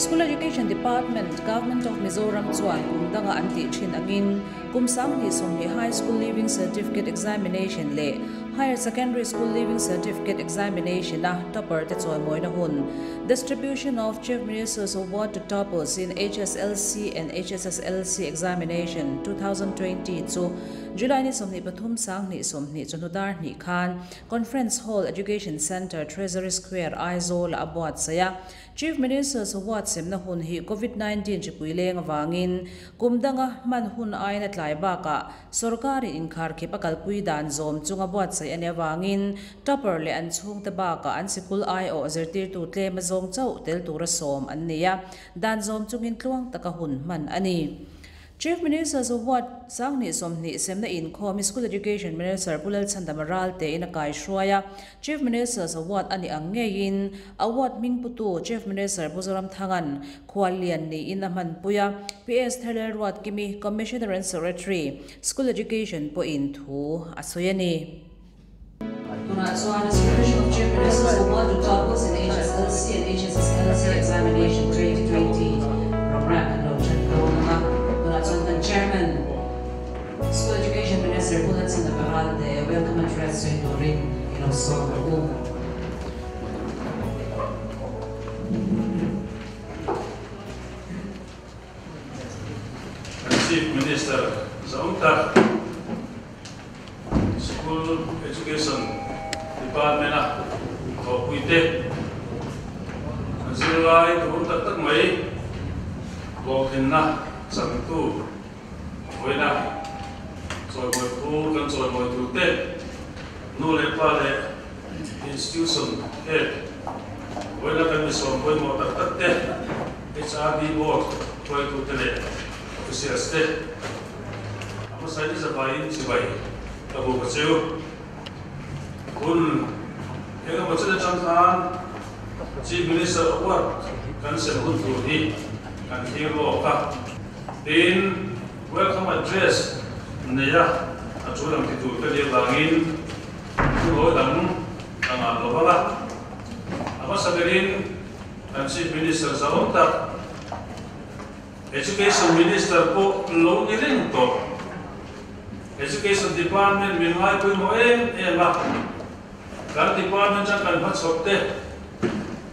School Education Department, Government of Mizoram chuan kum danga an tih thin angin kum 2020 High School Leaving Certificate Examination leh Higher Secondary School Leaving Certificate Examination a topper te chawimawina hun Distribution of Chief Minister's Award to Toppers in HSLC and HSSLC Examination 2020 chu July ni 23 2020 chawhnu dar hnih khan Conference Hall, Education Centre, Treasury Square, Aizawl ah a buatsaih a. Chief Minister's Award semna hun hi Covid 19 hripui leng avangin kum danga hman hun aiin a tlai bakah sawrkarin inkharkhip a kalpui dan zawm chunga buatsaih a nih avangin topper leh an chhungte bakah an sikul aiawh zirtirtu tlem a zawng chauh tel tura sawm an nei a, dan zawm chungin tluang taka hun hman a ni. Chief Minister's Award 2020 semna inkhawm hi School Education Minister Pu Lalchhandama Ralte in a kaihruai a, Chief Minister's Award a nih ang ngeiin Award hming putu Chief Minister Pu Zoramthanga'n khuallian niin a hmanpui a, PS Tharlel Ruatkimi, Commissioner and Secretary, School Education pawhin thu a sawi a ni. Tunah chuan Distribution of Chief Minister's Award to Toppers in HSLC and HSSLC Examination 2020 program kan lo ṭan dawn ang a. Tunah chuan kan Chairman, School Education Minister Pu Lalchhandama Ralte welcome address sawi turin i lo sawm ang u. Kan Chief Minister Zaum tak School Education Department a thawhpuite an zirlai duhawm tak tak mai hlawhtlinna changtu vawiina chawimawi phu kan chawimawi turte nu leh pa leh institution head vawiina kan misawm pawimawh tak tak te HRD Board hruaitute leh officials te a hmasa in zavaiin chibai ka buk a cheu. Hun eng emaw chen atang khan Chief Minister Award kan sem hun tur hi kan thlir lawk a. Tin, Welcome Address neia a tul ang ti tur ka nih avangin thu lawi dang ka ngah lo vang a. A hmasa berin Kan Chief Minister zahawm tak, Education Minister pawh lo ni reng tawh. Education Department min ngaipawimawh em em a, kan Department chuan kan hmachhawp te,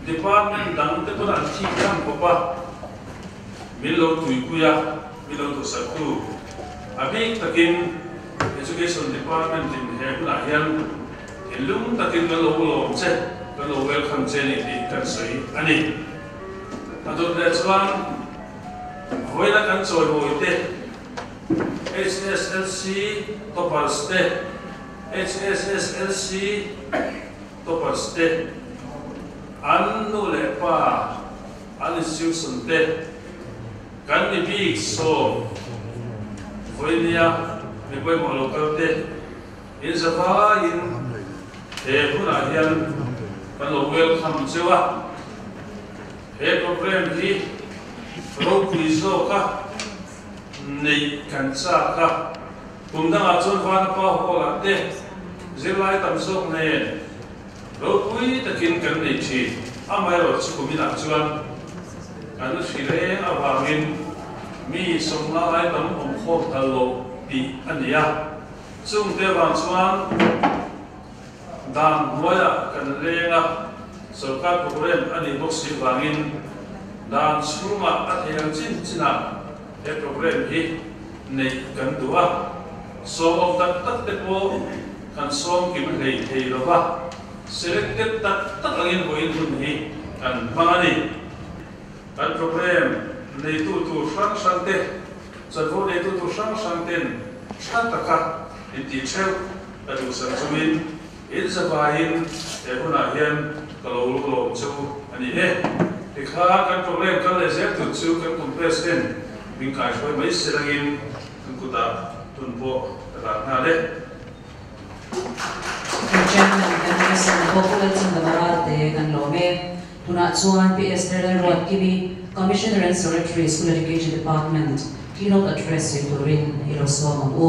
Department dang te pawn an thik tham khawp a, min lo tuipui a, min lo duhsaktu. A bik takin Education Department in he hunah hian Thinlung takin kan lo lawm che, kan lo welcome che ni tih kan sawi a ni. A dawt leh chuan vawiina kan chawimawi te, HSLC toppers te, HSSLC toppers te, an nu leh pa, an institution te, kan mi bik sawm vawinia mi pawimawh lo kal te, In zavaiin he hunah hian kan lo welcome cheu a, he program hi ropui zawka neih kan chak a, kum dangah chuan Vanapa Hall-ah te zirlai tam zawk nen ropui takin kan nei thin. Amaherawhchu kuminah chuan kan hri reng avangin mi sawmnga lai tam awmkhawm phal loh tih a ni a. Chungte vang chuan dan hnuaiah kan leng a, sorkar program a nih bawk si vangin dan chhungah a thei ang chin chinah he program hi neih kan duh a, sawmawm tak tak te pawh kan sawm kim hlei thei lo va, selected tak tak angin vawiin hun hi kan hmang a ni. Kan program neitu tur hrang hrang te, chanvo neitu tur hrang hrang ten tha taka intih theuh ka duhsak chungin in zavaiin he hunah hian ka lo lawm che u a ni e. Tikha kan program kal leh zel tur chu kan kum President min kaihruai mai se langin kan kutah tun pawh ka dah nghal e. Chairman kan Minister Gopal Chandamaralte kan lawm e. Tunah chuan Pi Esther Lalruatkimi, Commissioner and Secretary, School Education Department, keynote address sawi turin i lo sawm ang u.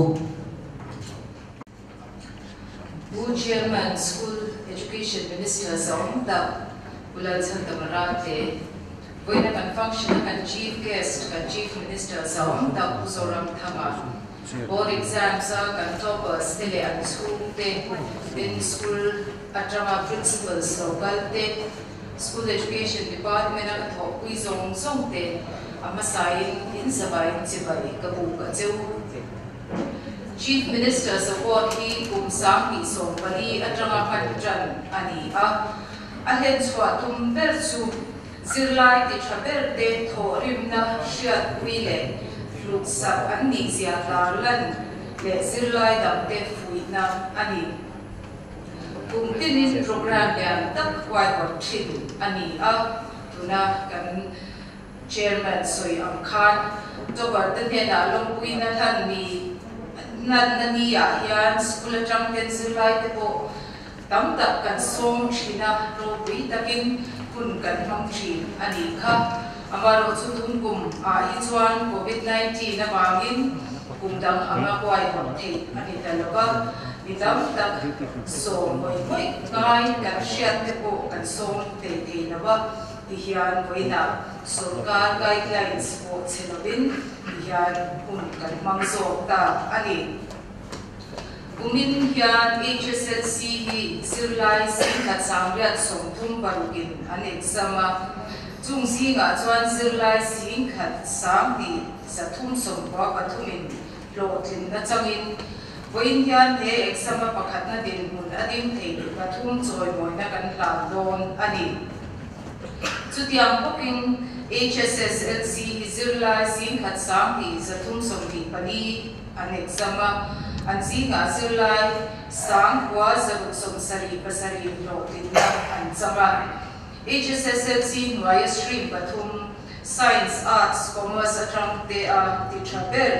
Pu Chairman, School Education Minister Zaum Tak, Pu Lalchhandama Ralte, Vawiina kan function a kan Chief Guest, kan Chief Minister Zahawm tak Pu Zoramthanga, Board Exams a kan Toppers te leh an chhungte, tin School atanga Principals lo kal te, School Education Department a ka thawhpui zawng zawng te a hmasain in zavaiin chibai ka buk a cheu. Chief Minister's Award hi kum 2014 atanga hman tan a ni a, a hlenchhuah tum ber chu zirlai ti tha ber te thawhrimna hriatpui leh hlutsak an nih zia tarlan leh zirlai dangte fuihna a ni. Kum tinin programme lian tak huaihawt thin a ni a, tuna kan Chairman sawi ang khan Topper te hnenah lawmpuina hlan ni hlanna ni ah hian school atang ten zirlai te pawh tam tak kan sawm thin a, ropui takin hun kan hmang thin a nih kha. Amaherawh chu tun kum ah hi chuan Covid 19 avangin kum dang anga huaihawt theih a ni ta lo va, mi tam tak sawm ngawih ngawih ngai kan hriat te pawh kan sawm thei thei lo va. Ti hian vawiinah sorkar guidelines pawh chhe lovin ti hian hun kan hmang zawk ta a ni. Kumin hian HSLC hi zirlai zingkhat 936 in an exam a, chung zingah chuan zirlai zingkhat 2393 in hlawhtlinna changin vawiin hian he exam a pakhatna dinhmun a ding thei pathum chawimawina kan hlan dawn a ni. Chutiang bawkin HSSLC hi zirlai zingkhat 2324 an exam a, an zingah zirlai 9677 hlawhtlinna an chang a. HSSLC hnuaia stream pathum, Science, Arts, Commerce atang te a ti tha ber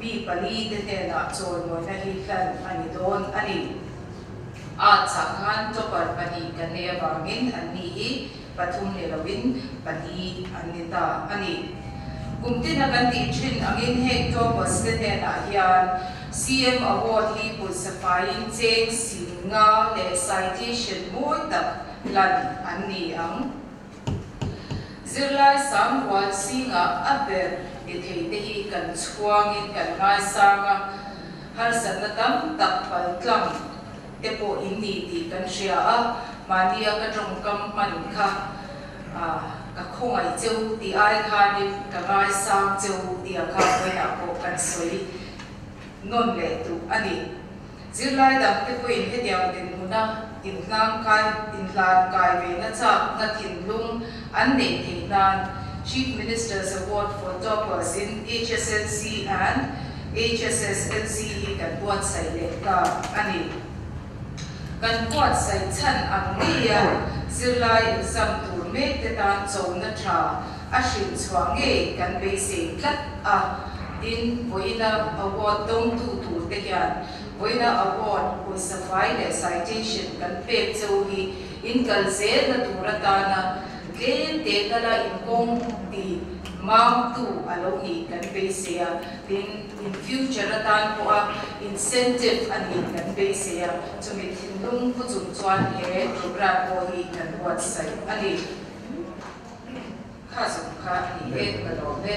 mi pali te hnenah chawimawina hi hlan a ni dawn a ni. Arts ah khan topper pahnih kan nei avangin an ni hi pathum ni loin pali an ni ta a ni. Kum tina kan tih thin angin heng toppers te hnenah hian CM Award hi pawisa faiin cheng 50 leh citation mawi tak hlan an ni ang. Zirlai sang rual zingah a ber ni thei te hi kan chhuangin kan ngaisang a, harsatna tam tak paltlang te pawh in ni tih kan hria a, mahnia ka tawngkam hman kha ka khawngaih cheu tih ai khanin ka ngaisang cheu tih ang kha vawiinah pawh kan sawi nawn leh duh a ni. Zirlai dangte pawhin hetiang dinhmuna inhlangkai inhlankai ve na chakna thinlung an neih theih nan Chief Minister's Award for Toppers in HSLC and HSSLC hi kan buatsaih leh ta a ni. Kan buatsaih chhan ang ngeia zirlai exam tur mek te tan chona tha a hrilh chhuah ngei kan beisei tlat a. Tin, vawiina award dawngtu tur te hian vawiina award pawisa fai leh citation kan pek cheu hi in kal zelna tur atana tlem te tala inkawng ti mamtu a lo nih kan beisei a. Tin, in future atan pawha incentive a nih kan beisei a, chumi thinlung pu chung chuan he program pawh hi kan buatsaih a ni. Kha zawng kha a ni e, ka lawm e.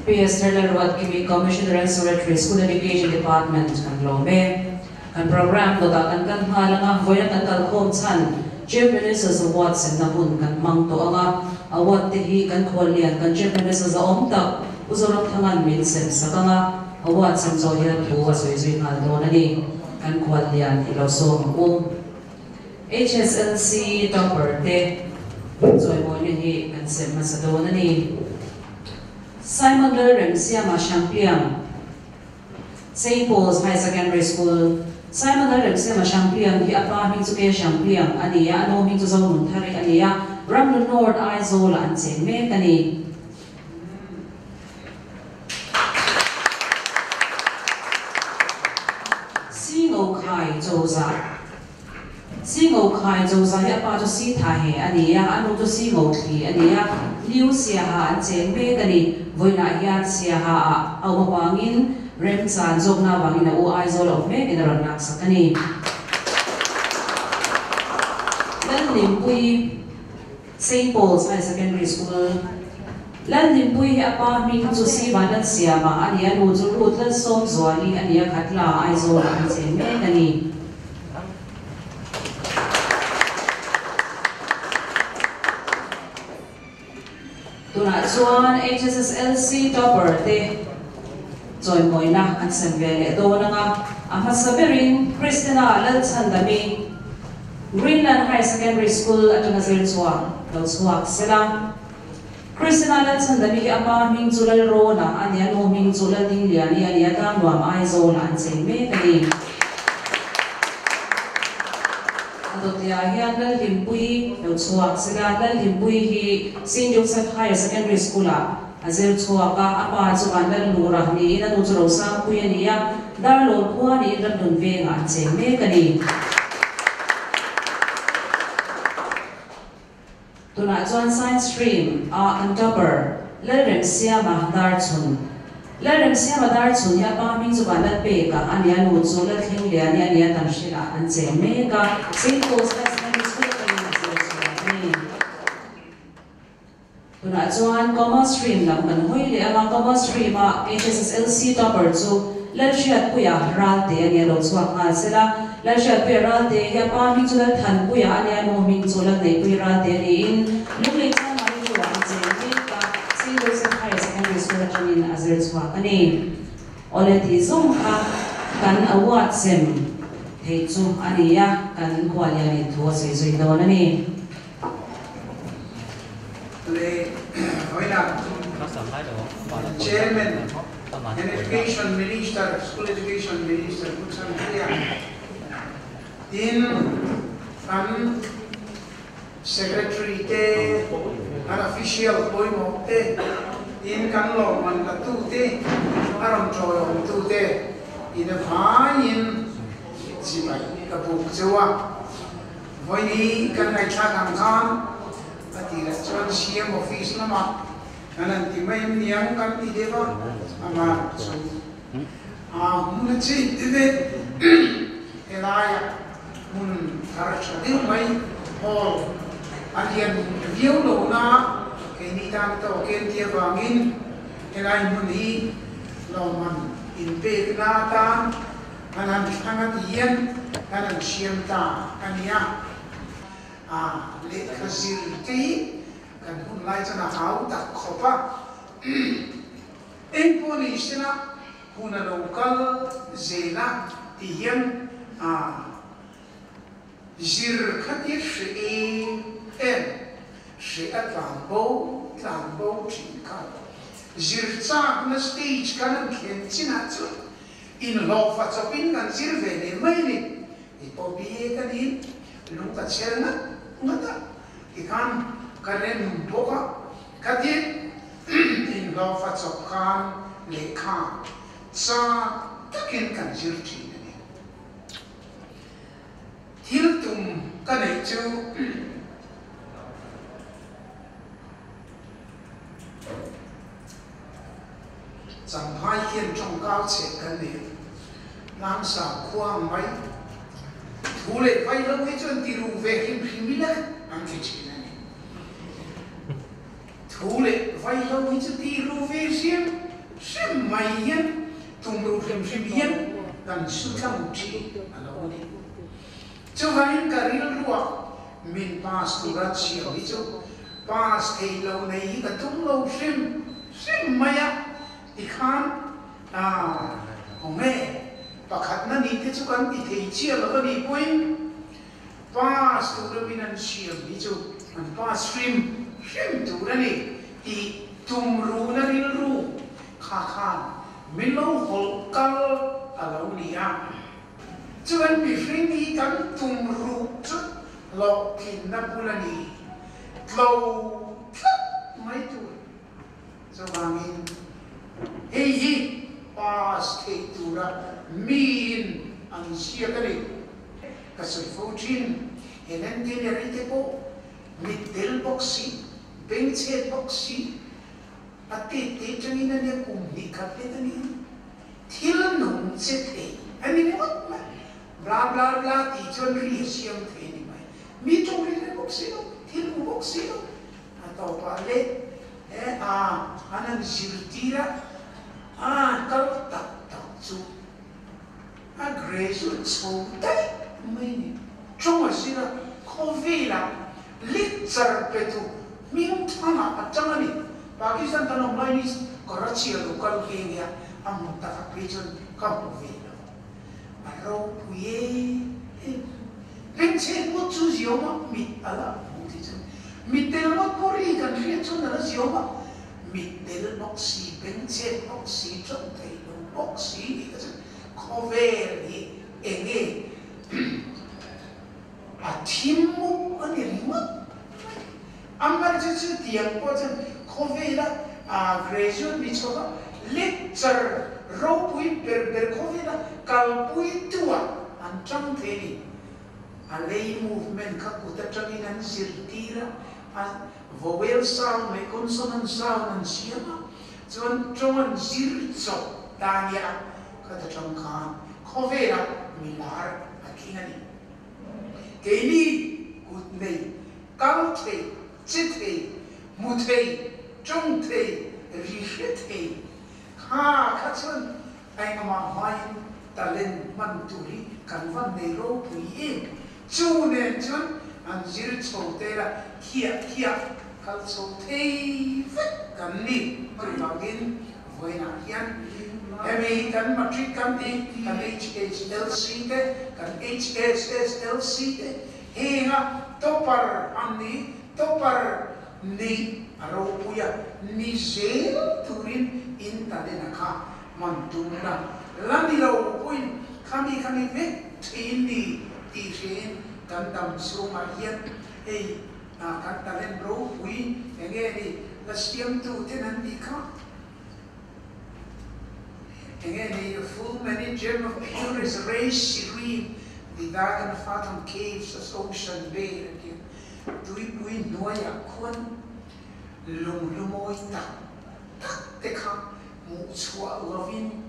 Pi Esther Lalruatkimi, Commissioner and Secretary, School Education Department kan lawm e. Kan program dawtah kan kal nghal anga, vawiina kan kalkhawm chhan Chief Minister's Award semna hun kan hmang tawh anga, award te hi kan khuallian kan Chief Minister zahawm tak Pu Zoramthanga'n min sem sak anga, award sem zawh hian thu a sawi zui nghal dawn a ni. Kan khuallian i lo sawm ang u. HSLC topper te chawimawina hi kan sem hmasa dawn a ni. Simon Lalremsiama Hrangpiang, Saint Paul's High Secondary School, Simon Lalremsiama Hrangpiang hi a pa hming chu K Hrangpiang a ni a, a nu hming chu Zonunthari a ni a, Ramlu North Aizawl-ah an cheng mek a ni. Singokhai Chozah Singokhai Chozah hi a pa chu Sitha he a ni a, a nu chu Singothli a ni a, Liu Siaha an cheng mek a ni. Vawiinah hian Siaha ah a awm avangin remchan zawkna avangin a u Aizawl a awm mekin a rawn laksak a ni. Lalhlimpuii, Saint Paul's High Secondary School. Lalhlimpuii hi a pa hming chu Siva Lalsiama a ni a, nu chu Ruth Lalsawmzuali a ni a, Khatla, Aizawlah an cheng mek a ni. Tunah chuan HSSLC topper te chawimawina an sem ve leh dawn ang a, a hmasa berin Christina Lalchhandami, Greenland Higher Secondary School atanga zir chhuak lo chhuak sela. Christina Lalchhandami hi a pa hming chu Lalrawna a ni a, nu hming chu Laldingliani a ni a, Tlangnuam Aizawlah an cheng mek a ni. A dawtliah hian Lalhlimpuii lo chhuak sela, Lalhlimpuii hi Saint Joseph Higher Secondary School-ah a zir chhuak a, a pa chu Vanlallura niin a nu chu Rosangpuii a ni a, Darlawn khua niin Ramhlun vengah an cheng mek a ni. Tunah chuan Science Stream a kan topper Lalremsiama Darchhun. Lalremsiama Darchhun hi a pa hming chu Vanlalpeka a ni a, nu chu Lalthlengliani a ni a, Tanhrilah an cheng mek a, Saint Paul's High Secondary School atangin a zir chhuak a ni. Tunah chuan Commerce Stream lam kan hawi leh ang a, Commerce Stream a HSSLC topper chu Lalhriatpuia Ralte a ni a, lo chhuak nghal sela. Lalhriatpuia Ralte hi a pa hming chu Lalthanpuia a nia, nu hming chu Lalneihpui Ralte a niin Lunglei Changmah rilruah an cheng mek a, Saint Joseph Higher Secondary School atangin a zir chhuak a ni. Awle tih zawng kha kan award sem theih chu a ni a, kan khuallianin thu a sawi zui dawn a ni. Le vawiinah Chairman and Education Minister, School Education Minister Pu Chhanpuia tin kan Secretary te, kan official pawimawh te, tin kan lawmman la tu te, a rawn tawiawm tu te in a vaiin chibai ka buk cheu a. Vawiini kan ngaihthlak ang khan a ti leh chuan CM office lamah kan han ti mai em niang kan ti deuh a, amah chu a hmun a chip deuh e. Helaiah hmun thar tha deuh mai hall a lian viau lo na keini tan tawk en tih avangin helai hmun hi lawmman inpekna atan An han thlang a ti hian kan han siam ta a nia. A lehkha zir te hi kan hun lai chuan a hau tak khawp a. Eng pawh ni sela hun a lo kal zel a ti hian a zir kha tir hreh em em, hreh a tlan bo tlan bo thin kha. Zir chakna stage kan han thlen chinah chuan Inhlawhfa chawpin kan zir ve leh mai a ni. Kei pawh BA ka ni, lung ka chher ngat ngat a, tikhan ka rem bawk a, khatin inhlawhfa chawp khan lehkha cha takin kan zir thin a ni. Thil tum ka neih chu. Champhai hian tawngkau chheh kan nei a, Tlangsang khua ang mai. Thu leh vai lo hi chuan ti ru ve hrim hrim ila an ti thin a ni. Thu leh vai lo hi chu ti ru ve hrim hrim mai hian tum ru hrim hrim hian kan su tlang thin a lo ni. Chuvangin ka rilruah min pass tura chhiam hi chu pass thei lo nei hi ka tum lo hrim hrim mai a, tikhan ah khawnge pakhatna nih te chu kan ti thei chiah lo a nih pawhin pass tura min an chhiam hi chu an pass hrim hrim tur a ni tih tum ruhna rilru kha khan min lo hawlh kal a lo ni a. Chuan mihring hi kan tum ruh chu hlawhtlinna bul a ni tlo tlat mai tur. Chuvangin hei hi pass theih tura miin an ziak a ni. Ka sawi fo thin, Helen Keller-i te pawh mitdel bawk si, bengchhet bawk si, a tet te atangin a nia kum hnih khat let a ni. Thil nung che thei a ni ngawt mai. Bla bla bla tih chuan ri a siam thei a ni mai. Mi tawng ri hle bawk. bawk si lo, thil hmu bawk si lo. A tawpah leh he a an han zirtir a, a kal tak tak chu a graduate chho daih mai ni. Tawng a zir a, khawvelah lecture pe tu hming thangah a tang a ni. Pakistan kan awm lai ni Karachi a lo kal nghe nghe a, a hmun takah phei chuan ka hmu ve lo. A ropui em em. Hmeichhe ngawt chu ziawm a, mit a la hmuh theih chuan. Mit tel ngawt pawh ri kan hriat chuan a la ziawm a, mit tel bawk si, bengchhet bawk si, tawng theih lo bawk si tih kha chuan khawvel hi eng nge a thim mup a ni ringawt mai. Amah chu chutiang pawh chuan khawvela graduate ni chhawk a, lecture ropui ber ber khawvela kalpuitu-ah an tang thei a ni. A lei movement kha kut atangin an zirtir a, a vowel sound leh consonant sound an siam a, chuan tawng an zir chawp ta nia khat atang khan khawvela milar a tling a ni. Keini kut nei, kal thei, che thei, hmu thei, tawng thei, ri hre thei kha kha chuan engmah hmain talent hman tur hi kan van nei ropui em. Chu nen chuan an zir chho tel a, khiah khiah kal chho thei vek kan ni. Chuvangin Vawiinah hian hemi kan matric kan tih, kan HHLC te, kan HSSLC te henga topper an ni, topper nih a ropui a, ni zel turin in talent a kha hman tum la, la ni lo pawhin khami khami vek thin ni tih hriain kan dam chhungah hian hei kan talent ropui enge ni la siamtu ten an tih kha. Enge ni the full many gem of purest race serene the dark and fathom caves as ocean bay an ti a, tuipui hnuaiah khuan lunghlu mawi tak tak te kha hmuh chhuah lovin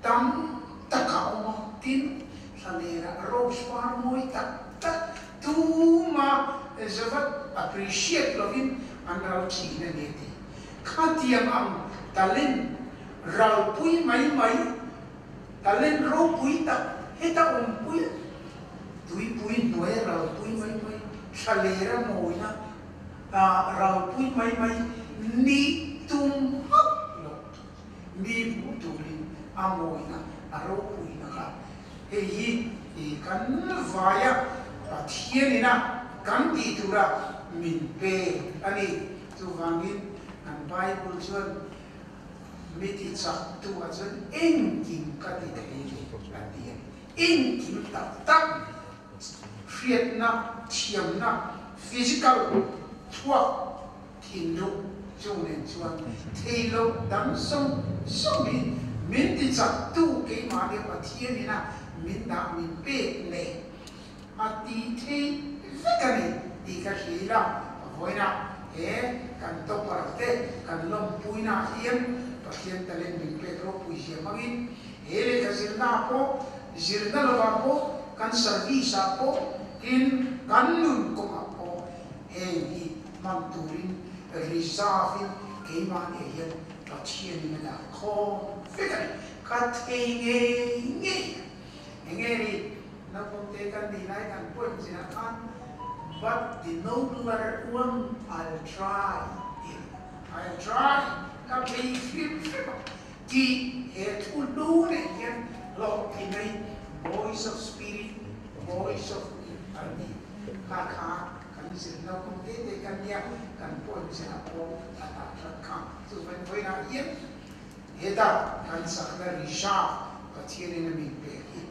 tam tak a awm a, tin thlalera rose par mawi tak tak tuma zavat appreciate lovin an ral thin a ni a ti. Khatiang ang talent ralpui mai mai, talent ropui tak heta awmpui a, tuipui hnuaia ralpui mai mai, thlalera mawina ralpui mai mai nih tum hauh lo mi hmuh turin a mawina, a ropuina kha hei hi kan vaia Pathianina kan tih tura min pek a ni. Chuvangin an Bible chuan mi ti chak tu ah chuan engkim ka ti thei ni a ti a ni. Engkim tak tak hriatna, thiamna, physical chhuak thinlung chung nen chuan thei loh dang zawng zawng hi min ti chak tu keimahni Pathian ina min dah min pek nen A ti thei vek a ni tih ka hria ila, vawiinah he kan topper te kan lawmpuina ah hian Pathian talent min pek ropui zia hmangin he lehkha zirna ah pawh, zirna lovah pawh, kan service ah pawh, tin kan nun kawngah pawh heng hi hman turin reserve in keimahni ah hian Pathianin a dah khawm vek a ni. Ka thei ngei ngei a. Enge ni naupangte kan nih lai kan poem zinah khan But the nobler one I'll try tih a ni. I'll try ka bei hrim hrim a tih he thu hnu nei hian hlawhtling mai Boys of Spirit, Boys of an ti kha kha kan zir naupangte te kan nia kan poem zinah pawh a dah that kha. Chuvain vawiinah hian Heta kan sakna reserve Pathianin a min pek hi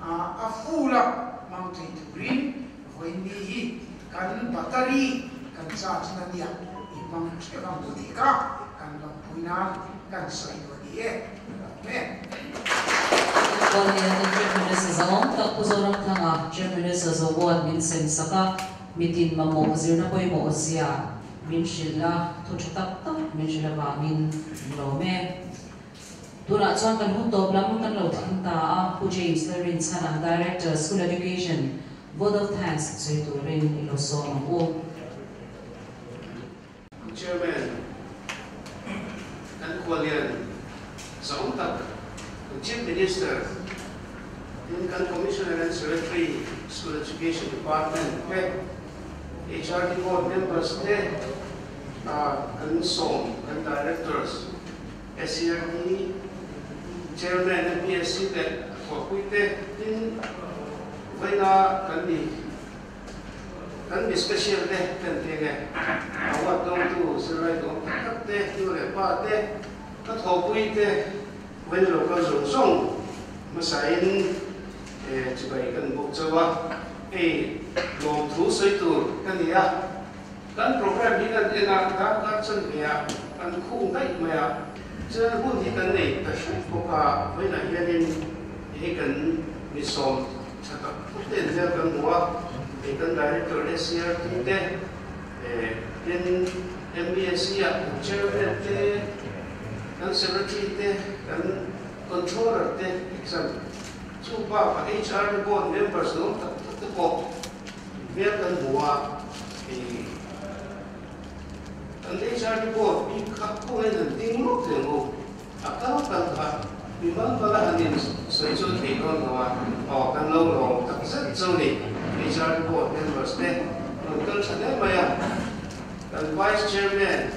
a full a hmang thei turin vawiinni hi kan battery kan charge na nia i hmang theuh ang u tih kha kan lawmpui nan kan sawi duh a ni e. Amen. Kawlnian Chief Minister Zawng tak Pu Zoramthanga Chief Minister's Award min sem sak a, mitin mamawh zirna pawimawh zia Min hrilh a, thu tha tak tak min hrilh avangin min lawm e. Tunah chuan kan hun tawp lam kan lo thleng ta a, Pu James Lalrinchhana, Director, School Education, Vote of Thanks sawi turin i lo sawm ang u. Chairman kan khualian zahawm tak kan Chief Minister tin kan Commissioner and Secretary School Education Department te HRD Board members te kan sawm kan Directors SCRD Chairman MPSC te a thawhpui te tin vawiina kan ni Kan mi special te kan thleng e. Award dawngtu zirlai duhawm tak tak te, nu leh pa te, ka thawhpui te, vawiin lo kal zawng zawng hmasain chibai kan bawk chauh a, hei lawmthu sawi tur ka ni a. Kan program hi kan en a, darkar chanve ah kan khung daih mai a, chuan hun hi kan nei ta hrep bawk a, vawiinah hianin hei kan mi sawm Tha tak tak te an hmel kan hmu a, hei kan Director SCRT te, tin MBSC ah kan Chairman te, kan Secretary te, kan Controller te exam chu bakah HRD Board members nuam tak tak te pawh hmel kan hmu a, hei kan HRD Board bik kha khawngaih in an ding lawk leh ang u. A kal kal kha mi mal mal a han in sawi chu thei dawn lo a, aw kan lo lawm tak zet chu ni. HR Board members te rawn kal tha hle mai a, kan Vice Chairman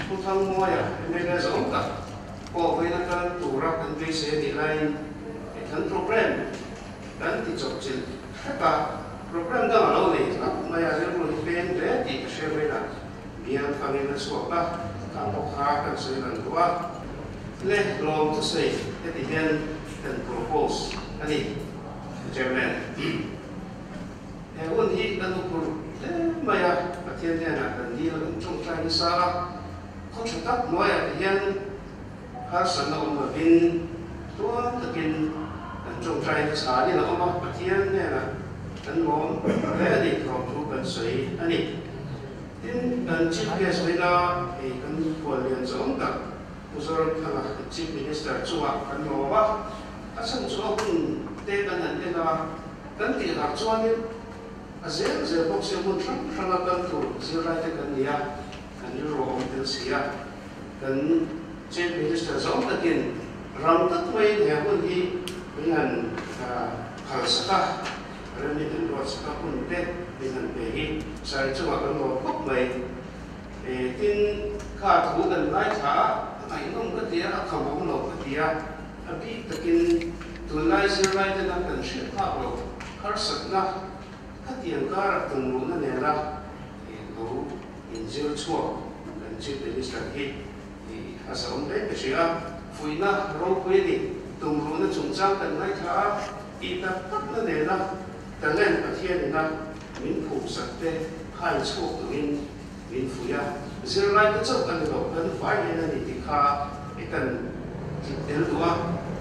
Pu Thangmawia mla zawng tak pawh vawiin a kal tura kan beisei a nih laiin kan program kan ti chawp chilh hrep a, program dang a lo nei hlauh mai a, rilru hi peng hle tih ka hria vawiinah. Bial fangin a chhuak a, ka bawk kha kan sawi ran duh a. Le lawm thusawi heti hian kan propose a ni, Chairman. He hun hi kan uphurh hle mai a, Pathian hnenah kan dil a, kan tawngtai nasa a, khaw tha tak hnuaiah te hian harsatna awm lovin tluang takin kan tawngtai nasa niin a awm a, Pathian hnenah kan lawm hle a ni, lawmthu kan sawi a ni. Tin, kan Chief Guest vela hei kan khuallian zawng tak Pu Zoramthanga kan Chief Minister chungah kan lawm a, a chhan chu a hun te kan han en a, kan tih harh chuanin a zel zel bawk sia hmun hrang hranga kal tur zirlai te kan ni a, kan rilru a awm tel si a, kan Chief Minister zawng takin rang tak maiin he hun hi min han phalsak a. Rem in an ruat sak a hun te min han pe hi sai chungah kan lawm khawp mai. Tin, kha thu kan ngaithla a, a ngaihnawm ka ti a, a khamawm lo ka ti a, a bik takin tunlai zirlai tena kan hriat phak lo harsatna khatiang karah tumruhna nena lo inzir chhuak kan Chief Minister hi a zahawm hle ka hria a, fuihna ropui a ni. Tumruhna chungchang kan ngaithla a. Tih tak takna nena talent Pathianina min phuksak te hai chhuak turin min fuih a, zirlaite chauh a ni lo, kan vai hian a ni tih kha i kan tluk tel duh a,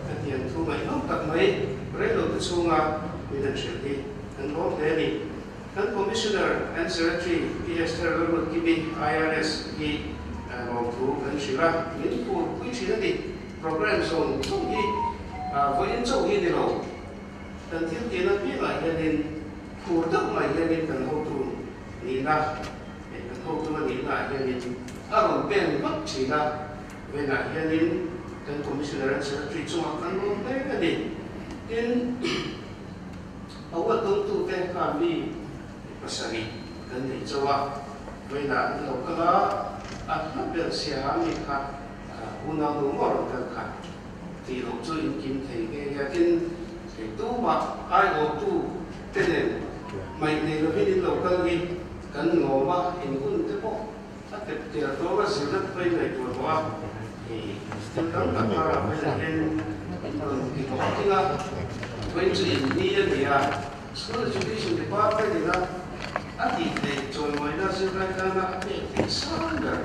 hetiang thu ngaihnawm tak mai reilote chhunga min han hrilh hi kan lawm hle a ni. Kan Commissioner and Secretary Pi Esther Lalruatkimi, IRS, hi lawmthu kan hrilh a, min phurpui thin a ni. Programme zawng zawng hi vawiin chauh hi ni lo, kan thil tihna piangah hianin phur deuh mai hianin kan hotu nihna, kan hotu a nihna ah hianin a rawn pen vat thin a, vawiinah hianin kan Commissioner and Secretary chungah kan rawn hle a ni. Tin, a uat dawngtute kha mi pasarih kan nei chauh a, vawiinah an lo kal a, a hla ber chhia mi kha Unau nu maw rawn kal kha tih loh chu in kim thei nghe nghe a, tin kei tumah aiawhtu te nen hmaih nei lovin in lo kal hi kan lawm a, in hun te pawh a tep tel dawn a, zirna te pawh in ngaihtuah tawh a, hei thil tam tak karah pawhin hian in rawn ti tawh thin a, vawiin chu in ni a ni a, School Education Department ina a tih theih chawimawina zirlai tana a pek theih sang ber.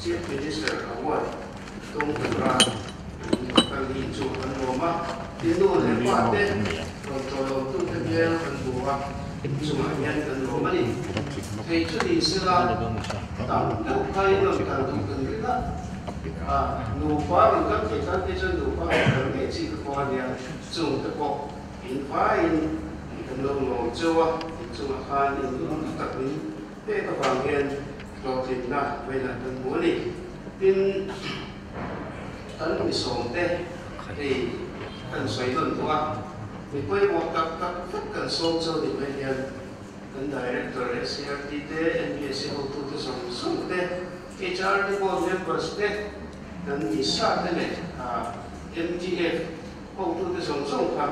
Chief Minister Award tum tura kal hi chu an lawm a, i nu leh pa te rawn tawlawmtute hmel kan hmu a, chungah hian kan lawm a ni. Thei chu ni sela tam deuh kha in rawn kal duh kan ring a, a nupa rawn kal thei tan phei chuan nupa rawn kal ngei chi ka pawh a nia, chung te pawh in vaiin kan lo lawm cheu a, in chungah khan in hlim tak min pek avang hian. Hlawhtlinna vawiinah kan hmu a ni. Tin, kan mi sawmte hei kan sawi nawn tawh a, mi pawimawh tak tak vek kan sawm cho ni mai hian kan Director SCRT te, NBSC hotute zawng zawng te, HRD Board members te, kan mi sa te leh MTF hotute zawng zawng kha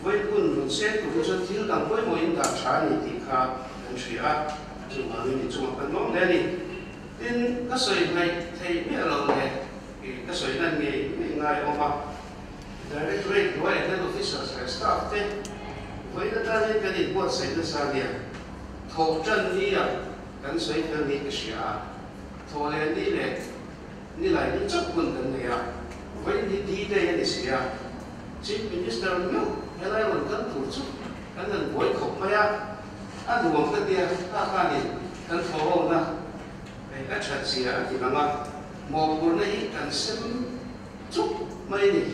vawi hun rawn seng tur hi chuan thil dang pawimawhin dah tha a ni tih kha kan hria a, chuvangin i chungah kan lawm hle a ni. Tin, ka sawi hnaih theih miah loh leh ka sawi lan ngei ngei ngai a awm a, Directorate hnuaiah hian officers leh staff te vawiin atan hian kan inbuatsaih nasa nia, thawh tan nia kan sawi fel niin ka hria a, thawh leh ni leh nilai ni chauh hun kan nei a, vawiin hi D-Day a ni si a, Chief Minister meuh helai rawn kal tur chu kan han buai khawp mai a, a nuam ka tia, kha khanin kan thawhawna a that zia a ti lang a, mawhphurhna hi kan sem chuk mai a ni.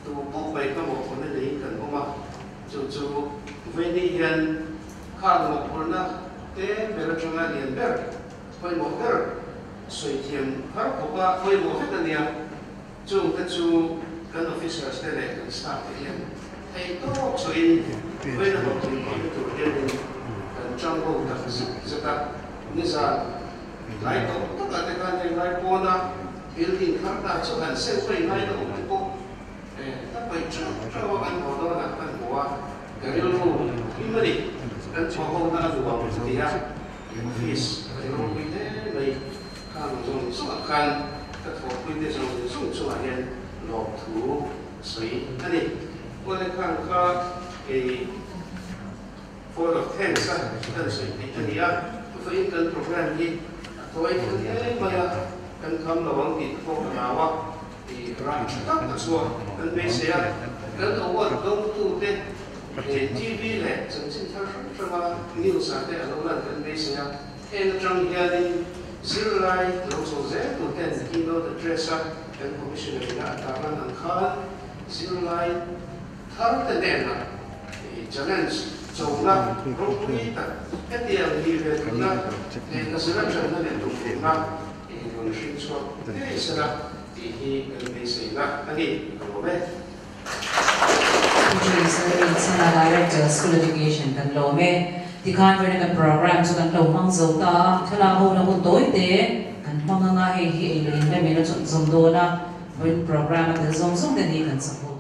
Tu pawh mai kha mawhphurhna neiin kan awm a, chu chu vawiini hian kha mawhphurhna te ber atanga lian ber, pawimawh ber, sawi thiam har khawpa pawimawh vek a nia. Chung te chu kan officers te leh kan staff te hian theih tawk chhuahin vawiina hlawhtling khawhna tur hianin kan tang ho tak zet zet a. Nizan tlai tawh takah te khan heng lai pawna building thar ta chu han seng paih ngai na awm te pawh ka paih teuh teuh a kan haw dawnah kan hmu a, ka rilru hlim a ni. Kan chhuah ho na a nuam ka ti a, office ka ropui hle mai. Khang zawng zawngah khan ka thawhpuite zawng zawng chungah hian lawmthu sawi a ni. Awle khang kha kei Vote of Thanks a kan sawi theih a ni a, vawiin kan program hi a tawi thil hle mai a, kan kham lo ang tih te pawh ka hlau a, i rah tha tak a chhuak kan beisei a, kan award dawngtute TV leh chanchin thar hrang hranga news ah te a lo lan kan beisei a. Heng atang hianin zirlai lo chho zel tur ten keynote address a kan Commissioner ina a tarlan ang khan zirlai thar te hnenah challenge chona ropui tak hetiang ni ve duhna lehkha zir atangna leh tumruhna rawn hring chhuak ngei sela tih hi kan beiseina a ni. Ka lawm e. Pu Jason Director, School Education kan lawm e. Tikhan vawiin kan program chu kan lo hmang zo ta a, thlalak ho na hun tawi te kan hmang anga hei hi ei leh in rem in a chawlh zawm dawn a, vawiin program a tel zawng zawng te ni kan support.